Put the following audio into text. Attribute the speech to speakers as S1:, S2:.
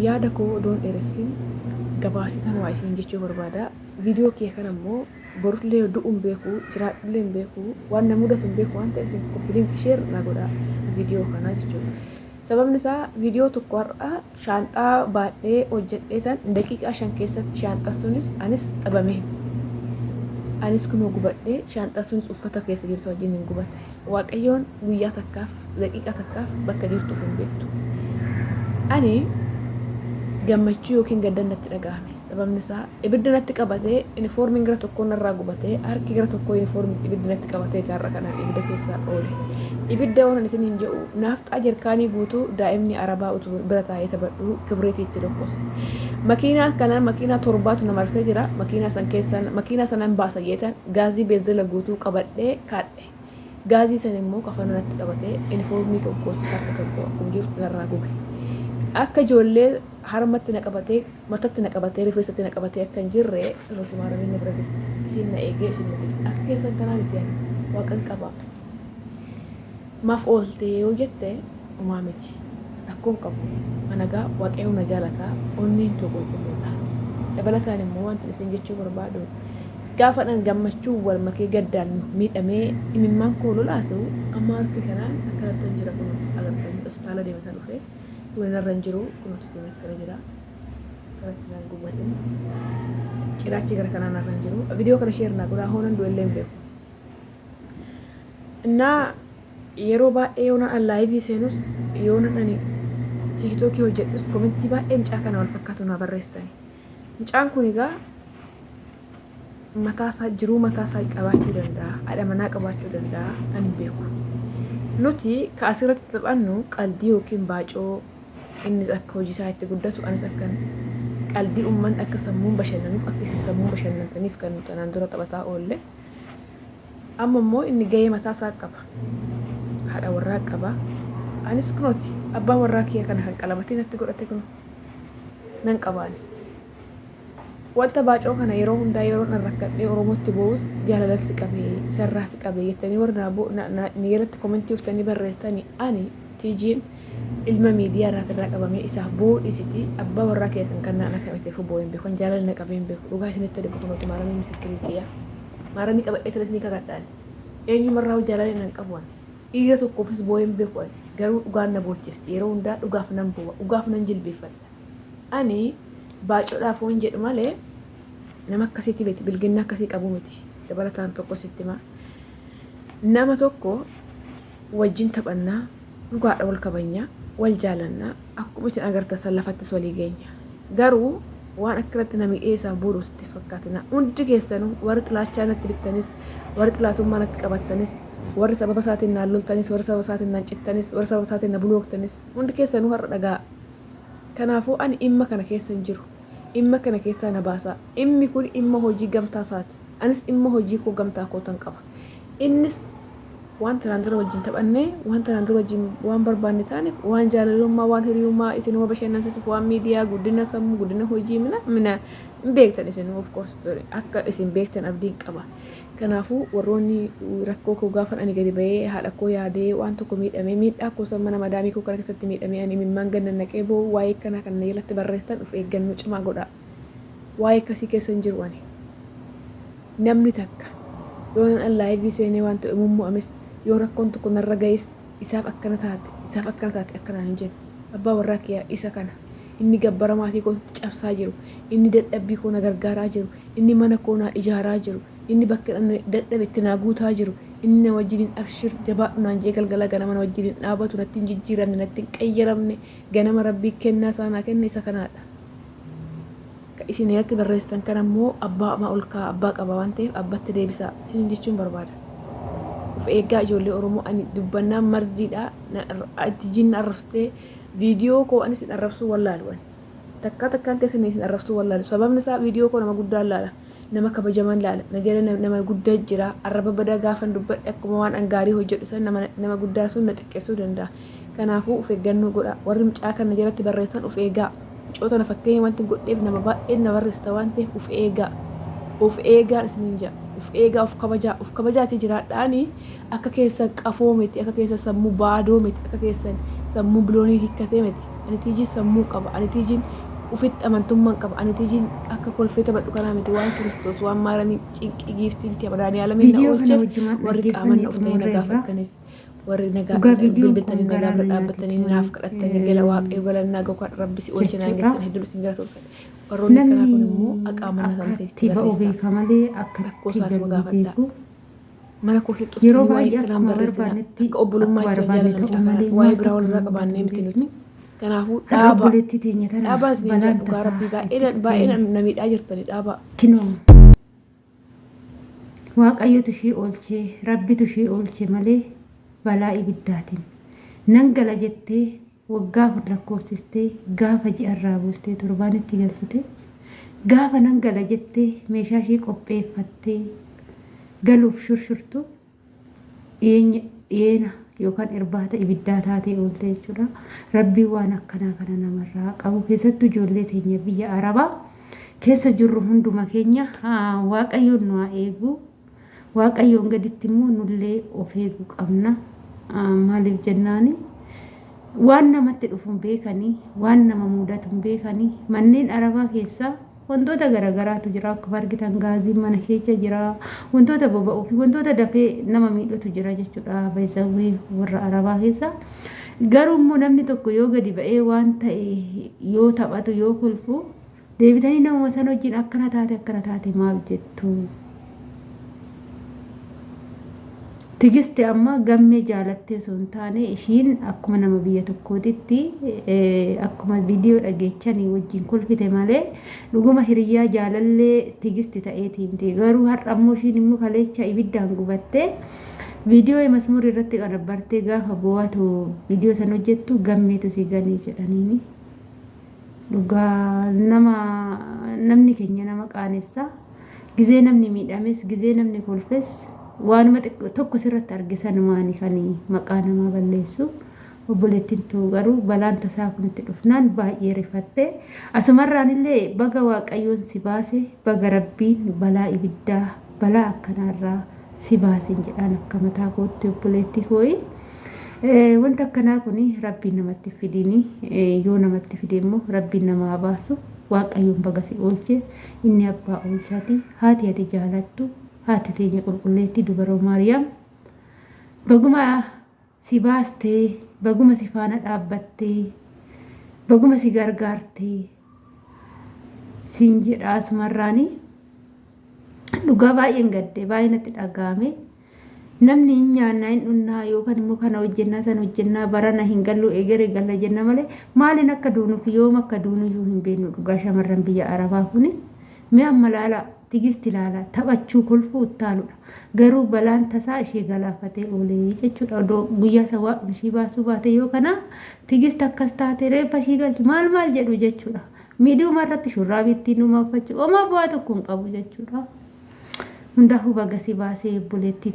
S1: Yaada koo odoon dheeressin gabaabsitan waa isiniin jechuu barbaada. Viidiyoo kiyya kana immoo borullee du'u hin beeku, jiraadhullee hin beeku, waan na mudatu hin beeku waan ta'eef isin copy link share na godha viidiyoo kanaa jechuudha. Sababni isaa viidiyoo tokko har'a shaanxaa baadhee hojjedheetan daqiiqaa 5 keessatti shaanxaa sunis anis dhabameen. Anis kunoo gubadhee shaanxaa sunis uffata keessa jirtu wajjin hin gubate. Waaqayyoon guyyaa takkaaf daqiiqaa takkaaf bakka jirtuuf hin beektu. Ani gammachuu yookiin gaddan natti dhaga'ame. Sababni isaa ibidda natti qabatee inifoormiin gara tokkoo narraa gubatee harki gara tokkoo inifoormiitti ibidda natti qabatee jaarra kanaan ibidda keessa oole. Ibidda waan isiniin jedhu naafxaa jerkaanii guutuu daa'imni arabaa utuu bira taa'ee taphadhu kibriitii itti lokkose. Makiinaa kana makiinaa torbaatu na marsee jira. Makiinaa san keessaan makiinaa sanan baasa jeetan gaazii beenzila guutuu qabadhee kaadhe. Gaazii san immoo kafana natti qabatee inifoormii kan kootti harka kan koo akkuma jiru narraa gube. Akka ijoollee harmatti na qabatee matatti na qabatee rifeensatti na qabatee akka hin jirre nuti maaramiin na bira jirti. Isiin na eegee isiin na tikse. Akka keessan kanaa miti ani waaqan qaba. Maaf oolte yoo jette homaa miti. Rakkoon qabu. Anagaa waaqayyo na jaalata onneen too qulqulluudha. Dabalataan immoo wanti isin jechuu barbaadu gaafadhan gammachuu wal makee gaddaan miidhamee imimmaan koo lolaasu amma harki kanaan akkanattan jira kun agartanii hospitaala deeme san dhufe kun narra hin jiru kunuuti kun akkana jira akkanatti naan gubate ciraachi gara kanaa narra hin jiru viidiyoo kana sheer naa godhaa hoonan du'ellee hin beeku. Innaa yeroo baay'ee yoo nan laayivii seenus yoo nan ani tiiktookii hojjedhus komentii baay'ee mucaa kana wal fakkaatu naa barreessitani. Mucaan kun egaa mataasaa jiruu mataasaa qabaachuu danda'a, haadha manaa qabaachuu danda'a, ani hin beeku. Nuti ka asirratti taphannu qaldii yookiin baacoo innis akka hojii isaa itti guddatu anis akkan qaldii uummanni akka sammuun bashannanuuf akka isin sammuun bashannantaniif kan nuti anaan dura taphataa oolle. Amma immoo inni gahee mataa isaa qaba. Haadha warraa qaba. Anis kunooti abbaa warraa kiyya kana kan qalabatii natti godhate kun nan qabaani. Wanta baacoo kana yeroo hundaa yeroo nan rakkadhee Oromootti boo'us jaalalatti qabee sarraa si qabee jettanii warri naa ni jalatti komentii uftanii barreessitanii ani TG'n ilma miidiyaa irraa irraa qabamee isaaf boo'uu dhisiti abbaa warraa kiyya kan kannaan akka miteef boo'ee hin beeku kan jaalala na qabee hin beeku dhugaa isinitti dhufu kunooti maaramii misikirii kiyya. Maaramii qabadhee tana isinii kakadha ani. Eenyumarraa jaalala nan qabu ani. Dhiira tokkoofis boo'ee hin beeku ani. Garuu dhugaan na boochifti. Yeroo hundaa dhugaaf nan boo'a. Dhugaaf nan jilbeeffadha. Ani baacoodhaaf waan jedhu malee nama akkasiiti miti. Bilginna akkasii qabu miti. Dabalataan tokko sitti himaa. Nama tokko wajjin taphannaa, dhugaadha wal kabajna, wal jaalanna, akkuma isin agartan san lafattis walii geenya. Garuu waan akkanatti na miidhee isaaf boodu sitti hin fakkaatina. Hundi keessanuu warri xilaachaa natti bittanis, warri xilaatummaa natti qabattanis, warri sababa isaatiin naan loltanis, warri sababa isaatiin naan cittanis, warri sababa isaatiin na bulooktanis, hundi keessanuu har'a dhaga'a. Kanaafuu ani dhimma kana keessa hin jiru. Dhimma kana keessaa na baasaa. Dhimmi kun dhimma hojii gamtaa isaati. Anis dhimma hojii koo gamtaa kootan qaba. Innis waan tanaan dura wajjin taphannee, waan tanaan dura wajjin waan barbaanne taaneef, waan jaalalummaa, waan hiriyummaa isinuma bashannansiisuuf, waan miidiyaa, guddina sammuu, guddina hojii mina mina hin beektan isin of course akka isin beektan abdiin qaba. Kanaafuu warroonni rakkoo koo gaafan ani gadi ba'ee haadha koo yaadee waan tokko miidhamee miidhaa koo san mana madaamii koo kana keessatti miidhamee ani imimmaan gad nannaqee boo'u waa'ee kanaa kan na jalatti barreessitan of eeggannoo cimaa godhaa. Waa'ee akkasii keessa hin jiru ani. Namni takka yoo nan an laayivii seenee waan ta'e mummu'ames yoo rakkoon tokko narra ga'es isaaf akkana taate isaaf akkana taate akkanaan hin jennu. Abbaa warraa kiyya isa kana. Inni gabbara maatii kootitti cabsaa jiru. Inni dadhabbii koo na gargaaraa jiru. Inni mana koo naa ijaaraa jiru. Inni bakka ani dadhabe itti naa guutaa jiru. Inni na wajjiniin abshir jabaadhu naan jee galgala ganama na wajjiniin dhaabatu natti hin jijjiiramne natti hin qayyaramne ganama rabbii kennaa isaa naa kenne isa kanaadha. Ka isin irratti barreessitan kana immoo abbaa ama ol kaa abbaa qaba waan ta'eef abbatti deebisaa isiniin jechuun barbaada. Of eeggaa ijoollee Oromoo ani dubbannaan marziidha itti jinna arrabsitee viidiyoo koo ani isin arrabsuu wallaalu ani. Takkaa takkaan keessan isin arrabsuu wallaalu. Sababni isaa viidiyoo koo nama guddaan laala. Nama kabajaman laala. Na jala nama guddaa jira. Arraba badaa gaafan dubbadhe akkuma waan an gaarii hojjedhu san nama nama guddaa sun na xiqqeessuu danda'a. Kanaafuu of eeggannoo godhaa. Warri mucaa kana jalatti barreessan of eegaa. Mucoo tana fakkeenya wanti godheef nama baay'een na barreessita waan ta'eef of eegaa. Of eegaan isiniin jedha. Of eegaa, of kabajaa. Of kabajaatii jiraadhaani akka keessan qafoo miti, akka keessan sammuu baadoo miti, akka keessan sammuu biloonii hiikkatee miti. Ani Tiijii sammuu qaba. Ani Tiijiin ufitti amantummaan qaba. Ani Tiijiin akka kolfee taphadhu kanaa miti. Waan Kiristoos, waan Maaramii cinqii giiftiin tiyya Madaaniyaalamiin na
S2: Viidiyoo kana
S1: oolcheef
S2: wajjumaan
S1: warri qaaman
S2: dhaggeeffannee
S1: na uftanii na
S2: xumurreerra.
S1: gaafattanis warri nagaa
S2: Dhugaa viidiyoon kun
S1: bilbiltanii nagaa
S2: garaa
S1: bira
S2: na nyaate
S1: dhaabbattanii naaf
S2: ture
S1: kadhattanii gala Waaqayyo galannaa ga'u kan Rabbi si oolche naan
S2: jechuudha.
S1: jettan hedduun isin galatoomfadha. Warroonni akkanaa kun immoo
S2: Namni
S1: aqaaman na
S2: akkatti
S1: tamseetti
S2: ba'u
S1: barreessaa.
S2: beeka malee
S1: Rakkoo
S2: akkatti
S1: isaas
S2: galu hin
S1: gaafadhaa.
S2: beeku.
S1: Mana koo keessa
S2: Yeroo
S1: dhuftanii waa'ee
S2: baay'ee
S1: akkanaan
S2: akkuma
S1: barreessinaa.
S2: barbaannetti
S1: Akka obbolummaa
S2: akkuma
S1: itti wal
S2: barbaanne
S1: jaalanna
S2: ta'uu
S1: mucaa kanaan.
S2: malee
S1: Waa'ee
S2: maal
S1: biraa
S2: tokko
S1: walirraa
S2: nama
S1: qabaannee
S2: mudatu
S1: miti
S2: hin
S1: nuti.
S2: beeknu.
S1: Kanaafuu
S2: Har'a
S1: dhaabaa.
S2: obboleettii teenya tana
S1: Dhaabaan isiniin jedha
S2: balaan
S1: dhugaa
S2: tasaa
S1: Rabbii
S2: itti
S1: baay'ee baay'ee
S2: dhufee
S1: na miidhaa jirtani dhaabaa.
S2: kinoo Waaqayyotu ishii oolchee Rabbitu ishii oolche malee balaa ibiddaatiin nan gala jettee waggaa 4 lakkoofsistee gaafa ji'arraa buustee torbaanitti galchite gaafa nan gala jettee meeshaa ishii qopheeffattee galuuf shurshurtu dhiyeenya dhiyeena yookaan irbaata ibiddaa taatee oolte jechuudha. Rabbiin waan akkanaa kana namarraa qabu keessattuu ijoollee teenya biyya Arabaa keessa jirru hunduma keenya Waaqayyoon nu haa eegu. Waaqayyoon gaditti immoo nullee of eeguu qabna. Maaliif jennaani waan namatti dhufu hin beekanii, waan nama mudatu hin beekanii manneen Arabaa keessaa Wantoota garagaraatu jira akkuma argitan gaaziin mana keessa jira wantoota boba'uu fi wantoota dafee nama miidhutu jira jechuudha baay'isawwii warra arabaa keessa. Garuu immoo namni tokko yoo gadi ba'ee waan ta'e yoo taphatu yoo kolfu deebitanii namuma sana wajjin akkana taate akkana taate maaf jettu. Tigisti amma Gammee jaalattee osoo hin taane ishiin akkuma nama biyya tokkootitti akkuma viidiyoo dhageechanii wajjin kolfite malee dhuguma hiriyyaa jaalallee Tigisti ta'eetii miti. Garuu har'a ammoo ishiin immoo kaleecha ibiddaan gubattee viidiyoo masmuurii irratti qanabbartee gaafa boo'atu viidiyoo san hojjettu Gammeetu si gane jedhaniini. Dhugaa nama namni keenya nama qaanessa. Gizee namni miidhames gizee namni kolfes waanuma xiqqoo tokko sirratti arge sanumaani kan maqaa namaa balleessu. Obboleettiin too garuu balaan tasaa kun itti dhufnaan baay'ee rifatte. Asumarraan illee baga Waaqayyoon si baase baga Rabbiin balaa ibiddaa balaa akkanaarraa si baasen jedhaan akka mataa kootti obboleettii kooyi. Wanta akkanaa kun Rabbiin namatti hin fidiini. Yoo namatti fide immoo Rabbiin nama haa baasu. Waaqayyoon baga si oolche. Inni abbaa oolchaati. Haati ati jaalattu haati teenya qulqulleettii dubaroo Maariyaam baguma si baastee, baguma si faana dhaabbattee, baguma si gargaartee siin jedha asumarraanii. Dhugaa baay'een gadde baay'ee natti dhaga'ame. Namni hin nyaannaa hin dhunnaa yookaan immoo kana hojjennaa sana hojjennaa barana hin gallu egere galla jenna malee maaliin akka duunuuf yoom akka duunuyyuu hin beeknu dhugaa shamarran biyya arabaa kuni. Mee amma laala Tigisti laala taphachuu kolfuu uttaaludha. Garuu balaan tasaa ishee galaafatee oolee jechuudha. Odoo guyyaa isa waaqni ishii baasuu baate yoo kana Tigist akkas taate reeffa ishii galchu maal maal jedhu jechuudha. Miidiyuma irratti shurraabii ittiin numa uffachuu homaa bu'aa tokko hin qabu jechuudha. Hundaafuu baga si baasee obboleettii.